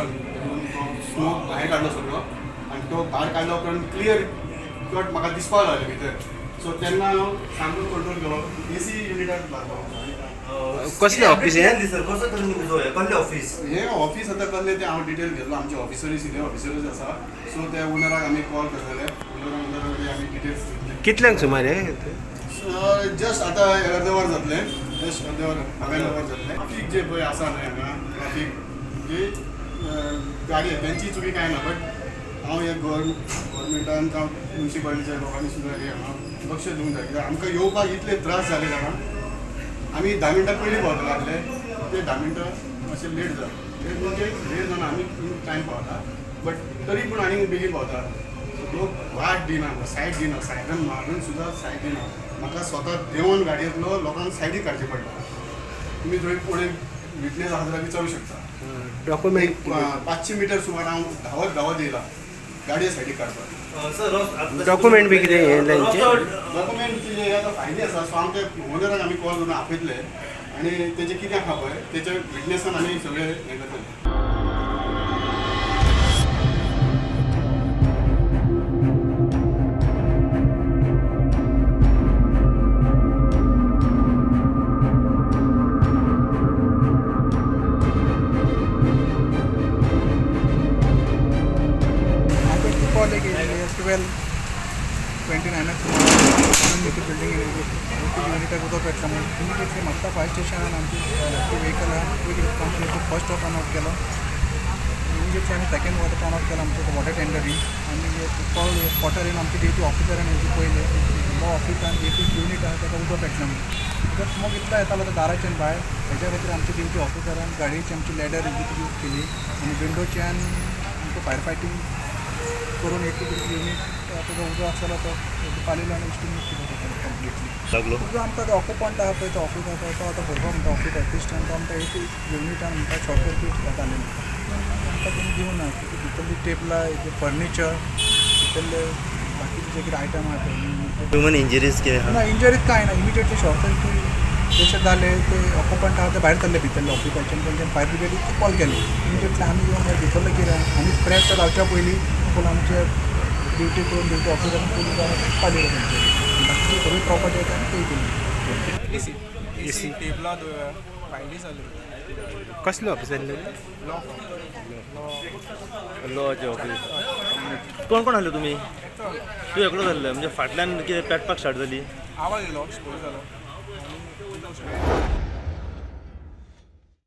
तो स्मोक भायर काडलो सगळो आनी तो भायर काडल्या उपरांत क्लियर कट म्हाका दिसपाक लागलें भितर. सो तेन्ना हांव सामको कंट्रोल केलो, एसी युनिटाक लागलो. कसलें ऑफिस हें? सर, कसो तरेन तुमचो हें कसलें ऑफिस? हें ऑफिस आतां कसलें तें हांव डिटेल घेतलो. आमचे ऑफिसरूय, सिनियर ऑफिसरूच आसा. सो त्या ओनराक आमी कॉल करतले, ओनरा कडेन आमी डिटेल्स घेतले. कितल्यांक सुमार हें? जस्ट आतां अर्दे वर जातलें, जस्ट अर्दे वर, हाफ एन our जातलें. ट्राफीक जे पळय आसा न्हय हांगा, ट्राफीक जी गाडी तेंची चुकी कांय ना, बट हांव हे गव्हर्मेंटान जावं मुन्सिपालिटीच्या लोकांनी सुद्दां हे हांगा लक्ष दिवंक जाय, कित्याक आमकां येवपाक इतले त्रास जाले जाणा. आमी 10 मिनटां पयलीं पावतले आसले, ते 10 मिनटां मातशें लेट जालें. लेट म्हणजे लेट जाना, आमी टायम पावता, बट तरी पूण आनीक बेगीन पावता. लोक वाट दिना, सायड दिना, सायडन मारून सुद्दां सायड दिना. म्हाका स्वता देंवन गाडयेंतलो लोकांक सायडीक काडचें पडटा. तुमी थंय कोणें विटनेस आसा जाल्यार विचारूं शकता. डॉक्युमेंट? 500 मिटर सुमार हांव धांवत धांवत येयला गाडये सायडीक काडपाक. सर, डॉक्युमेंट बी कितें हें तेंचें? डॉक्युमेंट जे आतां फायली आसा, सो आमच्या ओनराक आमी कॉल करून आपयतले आनी तेजें कितें आहा पळय तेच्या विटनेसान आमी सगळें हें करतले. हांवें कॉल एक 12:29 बिल्डींग युनिटाक उदक पेटला म्हणून. इमिडिएटली म्हापसा फायर स्टेशनान आमची व्हेकल आहा, quick response, first turn off केलो. इमिडिएटली आमी सेकंड वॉटर टर्न ऑफ केलो आमचो वॉटर टेंडर येवन. आनी कॉल स्पॉटार येवन आमची ड्युटी ऑफिसरान येवन पयलें, लॉ ऑफिसान एक युनीट आहा ताका उदक पेटला म्हणून. because smoke इतलो येतालो तो दाराच्यान भायर. हेज्या खातीर आमची ड्युटी ऑफिसरान गाडयेची आमची लॅडर यूज केली आनी विंडोच्यान आमकां फायर फायटींग करून एक युनीट ताजो उजो आसतालो तो पालयलो आनी एक्सटिंग्विश केलो कंप्लिटली. लागलो. उजो आमकां तो ऑक्युपंट आहा पळय, तो ऑफिस आहा तो आतां भुरगो म्हणटा ऑफिस असिस्टंट, तो आमकां एक युनिटान म्हणटा शॉर्ट सर्कीट जालें म्हणटा. आमकां तेणी दिवना ना की भितरली टेबलां, फर्निचर, भितरले बाकीचे जे कितें आयटम आहा ते. ह्युमन इंजरीज कितें आहा? ना, इंजरीज कांय ना. इमिजिएटली शॉर्ट सर्कीट जशें जालें, ते ऑक्युपंट आहा ते भायर सरले भितरले ऑफिसाचे आनी तेंच्यान फायर ब्रिगेडीक कॉल केले. इमिजिएटली आमी येवन मागीर भितरलें कितें आमी स्प्रेड जावच्या पयलीं फूल आमचे ड्युटी करून ड्युटी ऑफिसरान पुलिसांक पालयलें तेंचे. बाकीची सगळी प्रॉपर्टी आसा आमी पे केली. एसी. टेबलां फायली जाल्यो. कसलें ऑफिस आसलें? लॉ. लॉचें ऑफिस. कोण कोण आसले तुमी? तूं एकलो जाल्ले म्हणजे फाटल्यान कितें पेटपाक स्टार्ट जाली? आवाज येयलो, स्फोट जालो.